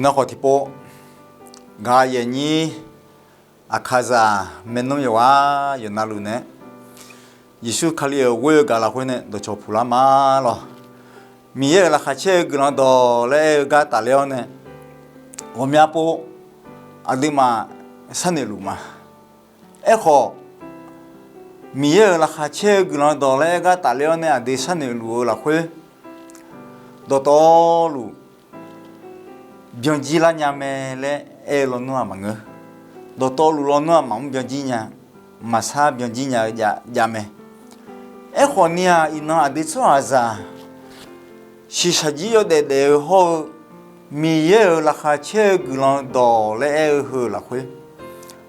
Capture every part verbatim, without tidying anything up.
Iqnan khawf tiqpov, gaq yaeq nyir, aqkaqzaq maernmr yawqghaq yawqnavluf nae, Yeqsur Kali-euq ghoer-eu gaq lafkhoer nae dawqcawq puq lar ma lawq. Miqyaer-euq laqkhaq caer-eu guiqlanq dawq laer aer-eu gar tafler-awr nae, ghawqmya pov aqduimaf sharnoeq luf ma. Aerkhawf, Miqyaer-euq laqkhaq caer-eu guiqlanq dawq laer aer gar tafler-awr nae aqdui sharnoeq luf-eu lafkhoer, dawqtawvluf byanjir lar nya mae laer aer-eu lawnmr-aq maqngeur. Dawqtawvluf lawnmr-aq maqmr byanjir nya, maqsar byanjir nya-eu jav mae. Aerkhawf ni-aq, iqnan aqdui tsawrhaqzaq shiqshaq jir yawdaef daef-eu hawr-eu, Miqyaer-euq laqkhaq caer-eu guiqlanq dawq laer aer-eu heu lafkhoer,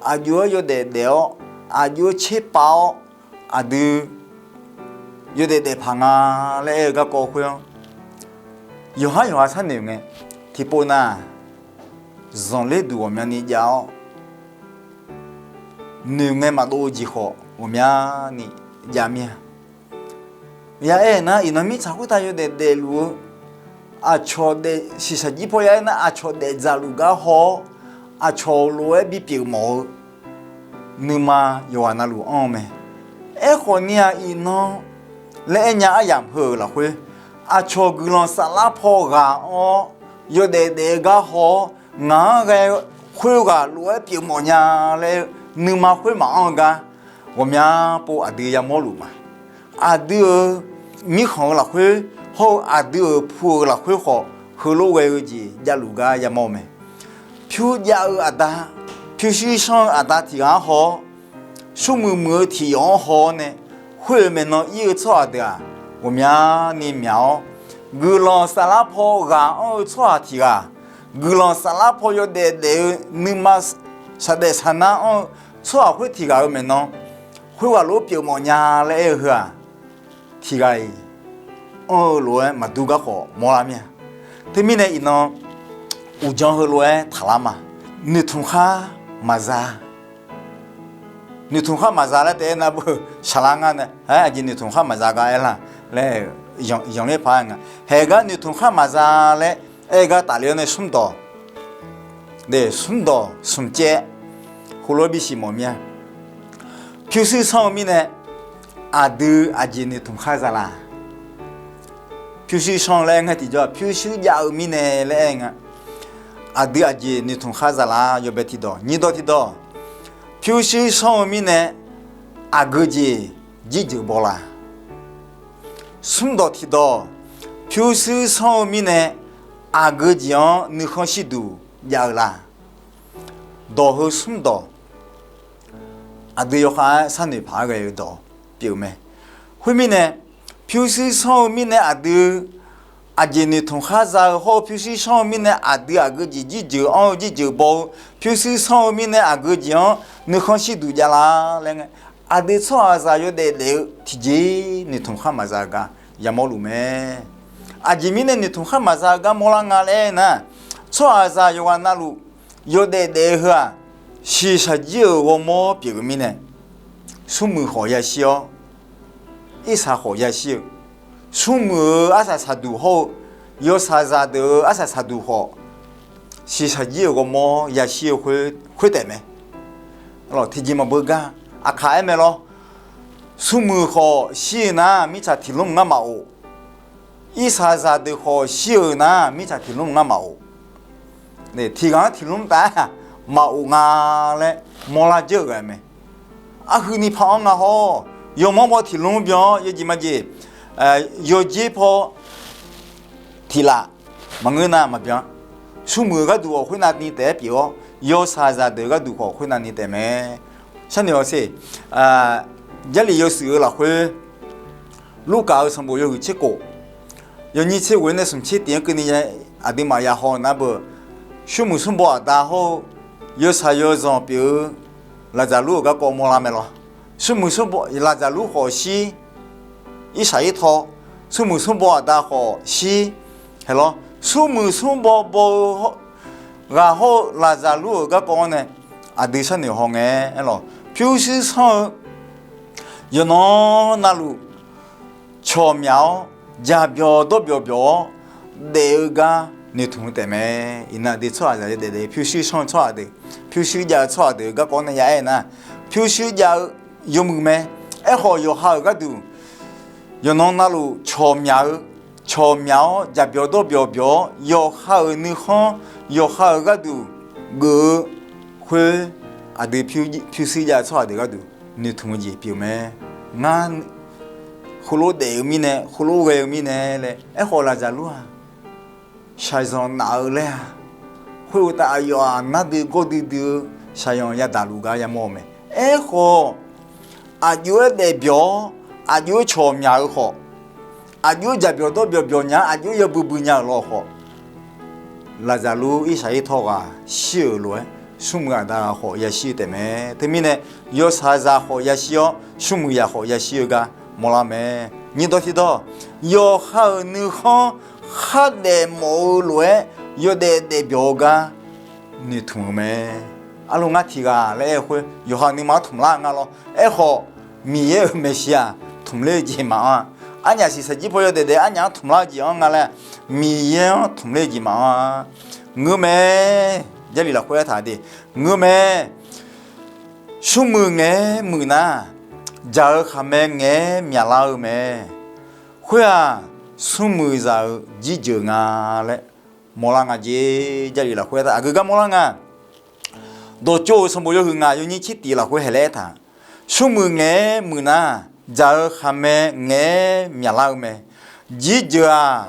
aqjox-aer yawdaef daef-awr, aqjox-aer tserpav-awr, aqdui yawdaef daefpaq nga laer aer-eu garkawv khoer-anr, yawqhar yawqha sharnoeq ngae, tiqpov nav-aq, zanqler duq ghawqmyani jav-awr, noeq ngae maqdov-eu jeq khawf ghawqmyani jav mir-a. Ya aer nar, iqnan mirtsaq khoertav yawdaef daefluf-eu, aqcawq daef shiqshaq jir paw ya aer nar, aqcawq daefdzaq luf gar haw-awr, aqcawq lof-aer bipyeuf mawf-eu nuima yawqghaq navluf anr-eu mae. Aerkhawf ni-aq, iqnan laer aer nya aryamq heu-euq lafkhoer, aqcawq guiqlanq saflar paw ghaq anr-awr yawdaef daef-eu gar haw-awr, ngaq-anr ghae khoerghaq lof-aer pyeuf mawf nya laer nuima khoer maqanr-eu gar, ghawqmya pov aqdui yamawr luf ma. Aqdui-euq mirkhanq-eu lafkhoer hawr-eu aqdui-euq pu-euq lafkhoer khawf, heulof ghae-eu jeq javluf gar yamawr-eu mae. Pyur jav-eu aqda, pyurshuir sanr-eu aqda tiq ghaq-anr haw-awr, smrmuiq muiq-eu tiq yawf-anr haw-awr nae, khoer-euq maeqnan ir-eu tsawrhaq deuq-aq, ghawqmyani myaq-awr, guiqlanq saflar paw ghaq anr-eu tsawrhaq tiq ghaq, guiqlanq saflar paw yawdaef daef-eu nuima shaqdaef shaqnar anr-eu tsawrhaq khoer tiq ghaq-euq maeqnan, khoerghaq lof-aer pyeuf mawf nya laer aer-eu heu-aq, tiq ghaq-iq anr-eu lof-aer maqdur garkawv mawrlar mir-a. Teumirnae iqnan uqdzan heulof-aer taqlar ma. Noeqtmq khar maqza. Noeqtmq khar maqza laer taef-aer nar beu shaqlar ngar nae, aer aqjeq noeqtmq khar maqza gar aer la laer, zanqler paq-aer nga. Haeq gar noeqtmq khar maqza laer aer gar tafler-awr nae smrdawq, smrdawq smqcaev heulof-aer bisiq mawf mir-a. Pyurshuir sanr-eu mirnae aqdui aqjeq noeqtmq khar za la? Pyurshuir sanr-eu laer aer ngar tiqjawr-aq, pyurshuir jav-eu mirnae laer aer nga. Aqdui aqjeq noeqtmq khar za la? Yawbae tiqdawq. Nyiqdawq tiqdawq, pyurshuir sanr-eu mirnae aqgeu jeq jirjeuq baw la? Smrdawq tiqdawq, pyurshuir sanr-eu mirnae aqgeu jeq-anr nuikhanr shirduq jav-eu la? Dawq heu smrdawq aqdui yawkhav-aer sharnoeq paq-aer ghae-eu dawq pyeuf-eu mae. Khoermirnae, pyurshuir sanr-eu mirnae aqdui aqjeq noeqtmq khar za-eu hawr-eu, pyurshuir sanr-eu mirnae aqdui aqgeu jeq jirjeuq anr-eu jirjeuq baw-eu, pyurshuir sanr-eu mirnae aqgeu jeq-anr nuikhanr shirduq jav la laer ngae, aqdui tsawrhaqzaq yawdaef daef-eu tiqjeq noeqtmq khar maqza-eu gar yamawr luf mae. Aqjeq mirnae noeqtmq khar maqza-eu gar mawrlar nga laer aer nar, tsawrhaqzaq yawqghaq navluf yawdaef daef-eu heu-aq, shiqshaq jir-euq ghawrmawr pyeuf-eu mirnae, smrmuiq khawf yashir-awr, irsaq khawf yashir-eu, smrmuiq-euq arsaq saqduq hawr-eu, yawshaqzaq deuq-euq arsaq saqduq khawf, shiqshaq jir-euq ghawrmawr yashir-eu khoer taef mae. Tiqjeq maqbeu gar, aqkaq aer mae lawr. Smrmuiq khawf shir-eu nar, mirtsaq tiq lmr ngar maqof. Irsaqzaq deuq khawf shir-euq nar, mirtsaq tiq lmr ngar maqof. Tiq ghaq-anr tiq lmr taef-aer maqof nga laer mawrlar dzeur-euq ghae mae. Arhuini par-anr nga hawr, yawmawr baw tiq lmr byan-awr yawjeq majeq, yawjer paw tiq laf maqngeur nar maqbyan. Smrmuiq-euq gharduq khawf khoernav ni taef-aer pyeuf-awr, yawshaqzaq deuq gharduq khawf khoernav ni taef mae. Sharnoeq-awq ser, Jarlif yawshuif-eu lafkhoer, Lurkaf-euq sanqbof yawhuiq tser khof, yawnyir tser ghof-ir nae smq tser tif-anr keuvni aqduimaf yahaw nar beu, smrmuiq smrbaw aqda hawr-eu, yawshaq yawzanq pyeuf-eu Laqzaqlur-euq garkawv mawrlar mae lawr. Smrmuiq smrbaw Laqzaqlur khawf shir, irsaq irtaw, smrmuiq smrbaw aqda khawf shir, hae lawr. Smrmuiq smrbaw baw-eu ghaq hawr-eu Laqzaqlur-euq garkawv-anr nae aqdui sharnoeq hawngae aer lawq. Pyurshuir sanr-eu yawqnan navluf cawq myaq-awr, jaqbyawq dawrbyawq byawq-awr daef-eu gar noeqtmq-eu taefmae. Iqnan aqdui tsawrhaqzaq yawdaef daef-eu pyurshuir shanr-eu tsawrhaq deuq, pyurshuir jav-eu tsawrhaq deuq garkawv nae ya aer nar, pyurshuir jav-eu yawmuiq mae. Aerkhawf, yawqha-euq gharduq yawqnan navluf cawqmyaq-eu, cawqmyaq-awr jaqbyawq dawrbyawq byawq-awr, yawqha-euq nuikhanr, yawqha-euq gharduq geuf-eu khoer, aqdui pyurshuir jav-eu tsawrhaq deuq gharduq noeqtmq-eu jeq pyeuf mae. Ngar heulof daef-eu mirnae, heulof ghae-eu mirnae laer. Aerkhawf, Laqzaqlur-aq, shaqzanq naf-eu laer-aq, khoeruqtaf aqyawf-aq, nar dui gawr duidui-eu shaqzanq yadaq luf gar yamawr-eu mae. Aerkhawf, aqjox-aer daefbyawq-awr, aqjox-aer cawqmyaq-eu khawf, aqjox-aer jaqbyawq dawrbyawq byawq nya-awr, aqjox-aer yawbui bui nya-euq lawr khawf, Laqzaqlur irshaq irtawr ghaq shir-euq lof-aer, smrmuiq aqda ghaq khawf yashir-eu taefmae. Teumirnae, yawshaqzaq khawf yashir-awr, smrmuiq zaq khawf yashir-eu gar mawrlar mae. Nyiq dawq tiq dawq, yawqha-euq nuikhanr khardaef mawf-eu lof-aer yawdaef daefbyawq-eu gar noeqtmq-eu mae. Arlu ngar tiq ghaq laer aer-eu khoer, yawqha-euq nuima-anr tmq lar nga lawr. Aerkhawf, Miqyaer-euq maeqshi-aq, tmqler-eu jeq maqanr-a. Arnyaf siqsaq jir paw yawdaef daef arnyaf-anr tmqlar-eu jeq-anr nga laer, Miqyaer-anr tmqler-eu jeq maqanr-a. Ngeur mae. Jarlif lafkhoer aertaq de, ngeur mae. Smrmuiq ngaeq-aer muiq nar, dzaq-eu khaqmae ngaeq-aer myaqlar-eu mae. Khoer-aq, smrmuiq zaq-euq jirjeuq nga laer mawrlar nga jeq. Jarlif lafkhoer aertaq, aqgeu gar mawrlar nga. Dawqtsov-euq sanqbof yawhuiq ngaq yawnyir tser tif lafkhoer haeq laer aertaq, smrmuiq ngaeq-aer muiq nar, dzaq-eu khaqmae ngaeq-aer myaqlar-eu mae. Jirjeuq-aq,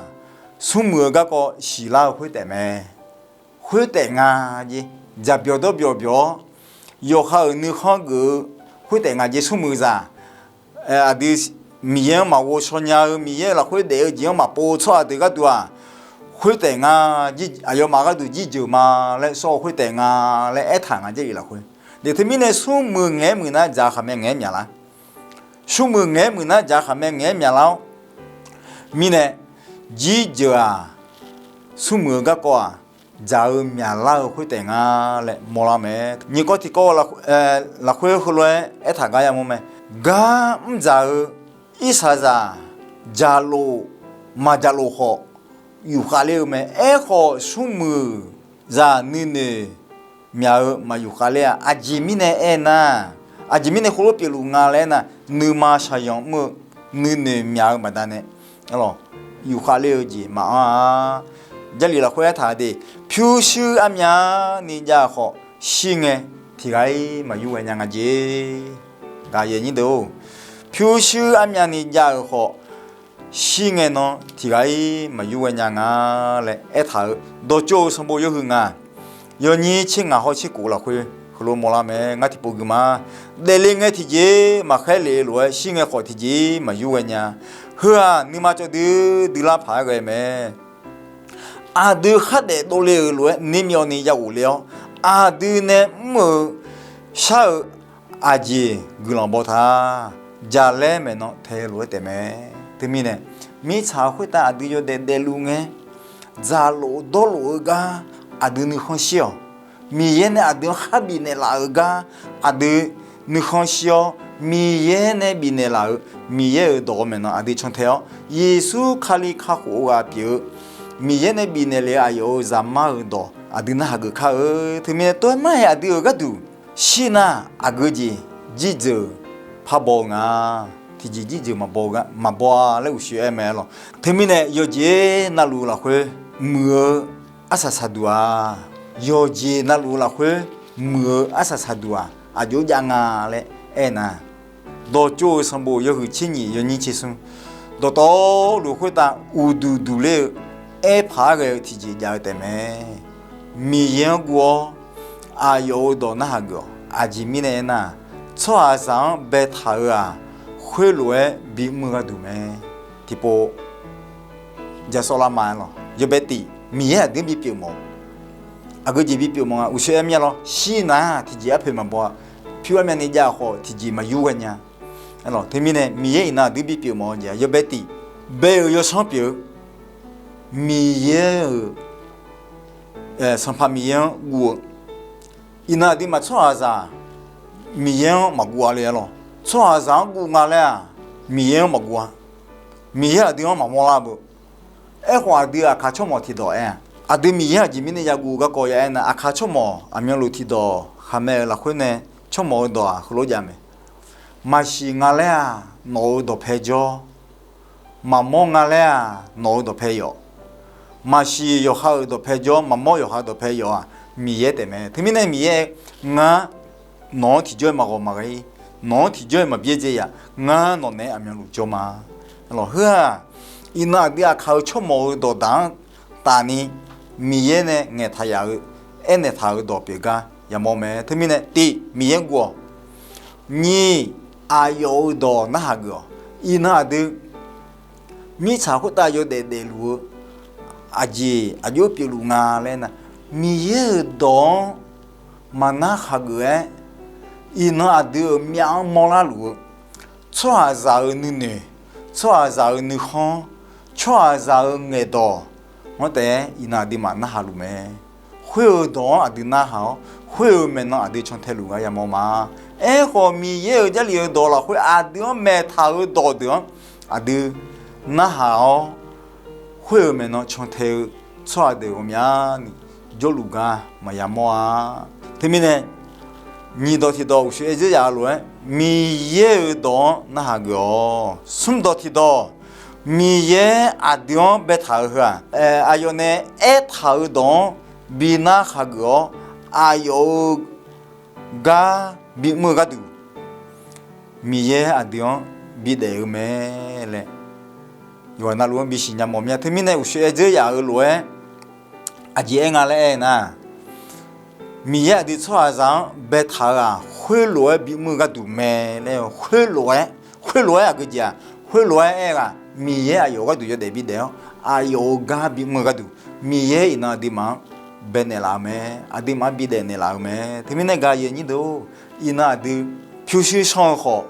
smrmuiq-eu garkawv siqlar-eu khoertaef mae. Khoertaef nga jeq. Dzaqbyawq dawrbyawq byawq-awr, yawqha-euq nuikhanr geuf-eu khoertaef nga jeq. Smrmuiq zaq, aqdui Miqyaer-anr maqghov shaw nya-eu, Miqyaer-euq lafkhoer daef-eu jeq-anr maqpov-eu tsawrhaq deuq gharduq-aq, khoertaef nga, aqyawfmaf gharduq jirjeuq ma laer sawr-eu khoertaef nga laer aertaq nga Jarlif lafkhoer. Teumirnae smrmuiq ngaeq-aer muiq nar dzaq-eu khaqmae ngaeq-aer myaqlar. Smrmuiq ngaeq-aer muiq nar dzaq-eu khaqmae ngaeq-aer myaqlar-awr, mirnae jirjeuq-aq, smrmuiq-eu garkawv-aq, dzaq-eu myaqlar-eu khoertaef nga laer mawrlar mae. Nyiq kawv tiq kawv lafkhoer heulof-aer aertaq gar yamawr mae. Gar mr dzaq-eu irsaqzaq jaqlof maqjaqlof khawf yufkhav ler-eu mae. Aerkhawf, smrmuiq zaq nuinoeq myaq-eu maq yufkhav ler-a. Aqjeq mirnae aernar, aqjeq mirnae khoerlof pyeufluf nga laer aernar, nuima shaqzanq mr-eu nuinoeq myaq-eu baqdanae yufkhav ler-eu jeq maqanr-a. Jarlif lafkhoer aertaq de, pyurshuir armyavni jav-eu khawf, shir ngae tiq ghaq-ir maqyur ghae nya nga jeq. Gaqyaeq nyir deuq-or, pyurshuir armyavni jav-euq khawf, shir ngae nan tiq ghaq-ir maqyur ghae nya nga laer aertaq-eu, dawqtsov-eu sanqbof yawhuiq ngaq yawnyir tser ngaq hawr tser kof lafkhoer heulof mawrlar mae. Ngar tiqpov gui ma. Daefle ngae tiqjeq maqkhaer lef-eu lof-aer, shir ngae khawf tiqjeq-ir maqyur ghae nya. Heu-aq, nuima cawv dui dui lar paq-aer ghae mae. Aqdui khardaef dovle-euq lof-aer nermyawvni ya ghofle-awr, aqdui nae mr-euq shar-eu aqjeq guiqlanq baw ta, jaqlaer maeqnan tae-eu lof-aer taef mae. Teumirnae, mirtsaq khoertav aqdui yawdaef daefluf ngae, dzaqlof dawrlof-eu gar aqdui nuikhanr shir-awq. Miqyaer nae aqdui-anr khar bifnaeq laf-euq gar aqdui nuikhanr shir-awr, Miqyaer nae bifnaeq laf-euq Miqyaer-euq dawq-eu maeqnan aqdui cantae-awr, Yeqsur Kali kakhof-eu ghaq pyeuf-eu Miqyaer nae bifnaeq lef-eu aqyawf-euq Zaqmar-euq dawq aqdui narhaq geuf kar-eu. Teumirnae tov-aer mar-aer aqdui-euq gharduq shir nar, aqgeu jeq jirjeuq parbaw-eu nga. Tiqjeq jirjeuq maqbaw-a laer uqshoe aer mae lawq. Teumirnae yawqjeq navluf lafkhoer muiq-eu arsaq saqduq-aq, yawqjeq navluf lafkhoer muiq-eu arsaq saqduq-aq, aqjox jav nga laer aernar, dawqtsov-euq sanqbof yawhuiq tser nyiq yawnyir tser smr, dawqtawvluf khoertav uqduq duq ler-eu aerpaq-aer ghae-eu tiqjeq jav-eu taef mae. Miqyaer-anr guv-awr aqyawf-euq dawq narhaq geuf-awq. Aqjeq mirnae aernar, tsawrhaqzaq-anr baetaq-euq-aq, khoerlof-aer bimr-eu gharduq mae. Tiqpov ja sawvlar ma-aer lawq. Yawbae tif, Miqyaer aqdui-anr bipyeuf mawf-eu, aqgeu jeq bipyeuf mawf nga. Uqshoe aer mir-a lawr, shir nar tiqjeq arpoeq maqbaw-a. Pyur armyavni jav-euq khawf tiqjeq maqyur ghae nya. Aer lawq, teumirnae Miqyaer iqnan aqdui bipyeuf mawf-eu jeq-aq, yawbae tif, bae-euq yawsanr pyeuf-eu Miqyaer-euq, Sanqpaq Miqyaer-anr guv-eu. Iqnan aqduimaf tsawrhaqzaq Miqyaer-anr maqguv-a le-aer lawq. Tsawrhaqzaq-anr guv nga laer-aq, Miqyaer-anr maqguv-a. Miqyaer aqdui-anr maqmawrlar beu. Aerkhawf, aqdui aqkaq tsawrmawq tiqdawq aer-a, Aqdui Miqyaer aqjeq mirnae yaguv-eu garkawv ya aer nar, aqkar tsawrmawq aqmyanluf tiqdawq khaqmae-euq lafkhoer nae tsawrmawq-eu dawq-aq heulof jav mae. Maqsiq nga laer-aq, nawq-euq dawqpae jawr. Maqmawr nga laer-aq, nawq-euq dawqpae yawf. Maqsiq yawqha-euq dawqpae jawr, maqmawr yawqha dawqpae yawf-aq, Miqyaer taef mae. Teumirnae Miqyaer, ngar nawq-anr tiqjawr-aer maqghawq maqghae-ir, nawq-anr tiqjawr-aer maqbyaerdzae yaf, ngar nawq naeq-aer aqmyanluf jawr ma. Lawq, heu-aq, iqnan aqdui aqkar-eu tsawrmawq-eu dawqdaq-anr tafni Miqyaer nae ngaeqtaq yaf-eu, aernaeq taq-euq dawq pyeuf gar yamawr mae. Teumirnae tiq, Miqyaer guv-awq. Nyiq, aqyawf-euq dawq narhaq geuf-awq. Iqnan aqdui mirtsaq khoertav yawdaef daefluf-eu aqjeq aqjox pyeufluf nga laer nar, Miqyaer-euq dawq-anr maqnar hageuf-aer, iqnan aqdui-euq myav-anr mawrlar luf-eu tsawrhaqzaq-euq nuinoeq, tsawrhaqzaq-euq nuikhanr, tsawrhaqzaq-euq ngaeqdawq-anr taef-aer iqnan aqduimaf narhaq luf mae. Khoer-eu dawq-anr aqdui narhaq-awr, khoer-eu maeqnan aqdui cantae luf gar yamawr ma. Aerkhawf, Miqyaer-euq Jarlif-euq dawq lafkhoer aqdui-anr maeqtaq-euq dawqdeuq-anr aqdui narhaq-awr, khoer-euq maeqnan cantae-eu tsawrhaq deuq ghawqmyani jawrluf gar maqya mawr-a. Teumirnae, nyiq dawq tiqdawq uqshoe aer dzeur yaf-eu lof-aer, Miqyaer-euq dawq-anr narhaq geuf-awq. Smr dawq tiqdawq, Miqyaer aqdui-anr baetaq-eu heu-aq, aqyawf nae aertaq-euq dawq-anr bi narhaq geuf-awr, aqyawf-euq gar bimr-eu gharduq, Miqyaer aqdui-anr bidaef-eu mae laer yawqghaq navluf-anr bisiq nya mawf mir-a. Teumirnae uqshoe aer dzeur yaf-eu lof-aer, aqjeq aer nga laer aer nar, Miqyaer aqdui tsawrhaqzaq-anr baetaq-eu-aq, khoerlof-aer bimr-eu gharduq mae laer, khoerlof-aer, khoerlof-aer aqgeujeq-aq, khoerlof-aer aer-eu-aq, Miqyaer aqyawf gharduq yawdaef bidaef-awr, aqyawf-euq gar bimr-eu gharduq, Miqyaer iqnan aqduimaf-anr baenaeq laf-eu mae, aqduimaf-anr bidaef naeqlaf-eu mae. Teumirnae gaq-eu aqyuif aqnyir deuq-or, iqnan aqdui pyurshuir sanr-eu khawf,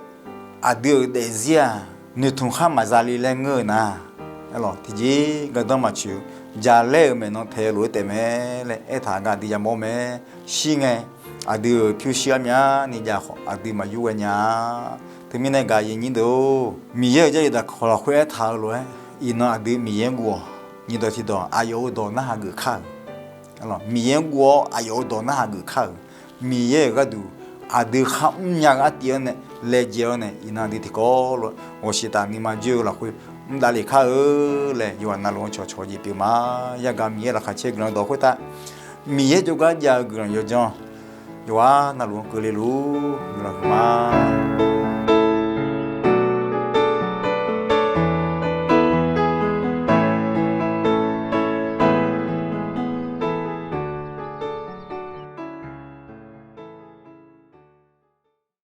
aqdui-euq daefzir-aq, noeqtmq khar maqza le laer ngeur-eu nar, tiqjeq gardanr maqtsoeq-eu, jaqlaer-euq maeqnan tae-eu lof-aer taef mae laer aertaq gar aqdui yamawr mae. Shir ngae, aqdui-euq pyurshuir armyavni jav khawf aqdui maqyur ghae nya-a. Teumirnae gaq-eu aqyuif aqnyir deuq-or, Miqyaer-euq Jarlif daqkawq lafkhoer aertaq-eu lof-aer, iqnan aqdui Miqyaer guv-awq. Nyiq dawq tiqdawq, aqyawf-euq dawq narhaq geuf kar-euq, Miqyaer guv-awr aqyawf-euq dawq narhaq geuf kar-euq, Miqyaer-euq gharduq aqdui kharmr nya-eu artiv-anr nae laejae-awr nae, iqnan aqdui tiqkawv lof-aer ghawqshaq taf nuima joer-eu lafkhoer mr davlef kar-eu laer yawqghaq navluf-anr cawqcawq jeq pyeuf ma. Yagaq Miqyaer laqkhaq caer guiqlanq dawq khoertav, Miqyaer jawrgar jav-eu guiqlanq yawdzanr yawqghaq navluf-anr keuvle luf guiqlanq huiqma.